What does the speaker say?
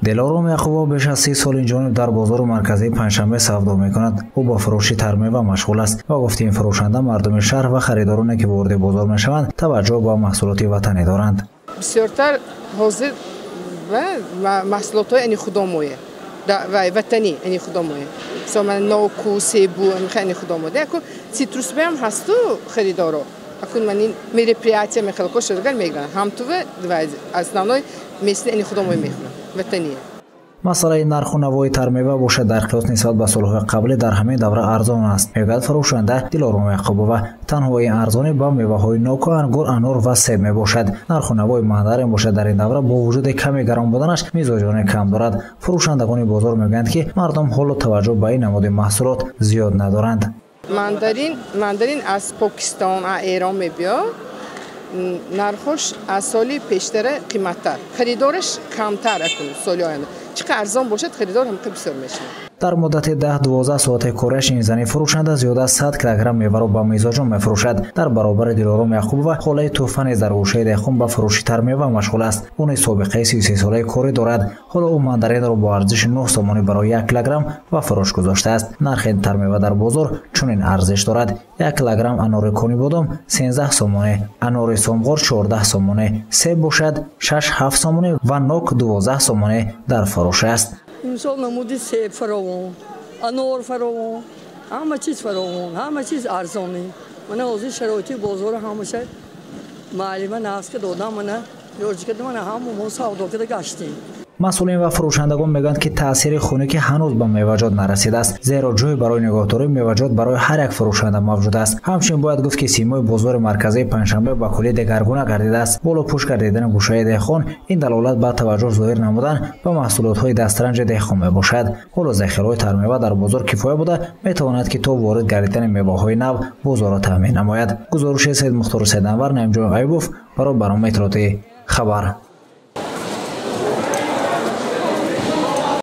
Дилором Яқубова беш аз 30 сол инҷониб дар бозори марказии Панҷшанбе савдо мекунад. Ӯ ба фурӯши тармева машғул аст ва гуфти ин фурӯшанда мардуми шаҳр ва харидороне ки вориди бозор мешаванд, таваҷҷӯҳ ба маҳсулоти ватанӣ доранд. Бисёртар ҳозир маҳсулотҳои ани худомое ватанӣ ани худомое, мисол ноку, себу ани худомое, яку цитрусбеам ҳасту харидоро. Акун ман ин мероприятия мехелко шудагар мегиранд, ҳамтува основной местни ани худомое мехӯранд, ватание. Масъалаи нарху навои тармева бошад, дар қиёс нисбат ба солҳои қаблӣ дар ҳамин давра арзон аст, мегӯяд фурӯшанда Дилором Яқубова. Танҳо ин арзонӣ ба меваҳои ноку, ангур, анор ва себ мебошад. Нарху навои мандарин бошад, дар ин давра бо вуҷуди каме гарон буданаш мизоҷоне кам дорад. Фурӯшандагони бозор мегӯянд, ки мардум ҳоло таваҷҷӯҳ ба ин намуди маҳсулот зиёд надоранд. Мандарин аз Покистон, аз Эрон мебиёд. Нархош аз соли пештара қиматтар, харидораш камтар. Акун соли оянда чӣ қадр арзон бошад, харидор ҳамқа бисёр мешавад. Дар муддати 10-12 соати кораш ин зани фурӯшанда зиёда аз 100 килограмм меваро ба мизоҷон мефурӯшад. Дар баробари Дилором Яқубова холаи Тӯҳфа низ дар гӯшаи деҳқон ба фурӯши тармева машғул аст. Ӯ низ собиқаи 33-солаи корӣ дорад. Ҳоло ӯ мандаринро бо арзиши 9 сомонӣ барои 1 килограмм ба фурӯш гузоштааст. Нархи тармева дар бозор чунин арзиш дорад: 1 килограмм анори конибодом 13 сомонӣ, анори сомғор 14 сомонӣ, себ бошад 6-7 сомонӣ ва нок 12 сомонӣ дар фурӯш аст. Имсол намуди себ фаровон, анор фаровон, ҳама чиз фаровон, ҳама чиз арзонӣ. Мана ҳозир шароити бозора ҳамаша маълима наска додам, мана ёрҷи кардам, мана ҳама мо савдо карда гаштем. Масъулин ва фурӯшандагон мегӯянд, ки таъсири хунукӣ ҳанӯз ба меваҷот нарасидааст, зеро ҷой барои нигоҳдории меваҷот барои ҳар як фурӯшанда мавҷуд аст. Ҳамчунин бояд гуфт, ки симои бозори марказии Панҷшанбе ба куллӣ дигаргуна гардидааст. Болопӯш гардидани гӯшаи деҳқон ин далолат ба таваҷҷӯҳ зоҳир намудан ба маҳсулотҳои дастранҷи деҳқон мебошад. Ҳоло захираҳои тармева дар бозор кифоя буда метавонад, ки то ворид гардидани меваҳои нав бозорро таъмин намояд. Гузориши Саидмухтору Сайданвар, Наимҷон Аюбов барои барномаи иттилоотии «Хабар».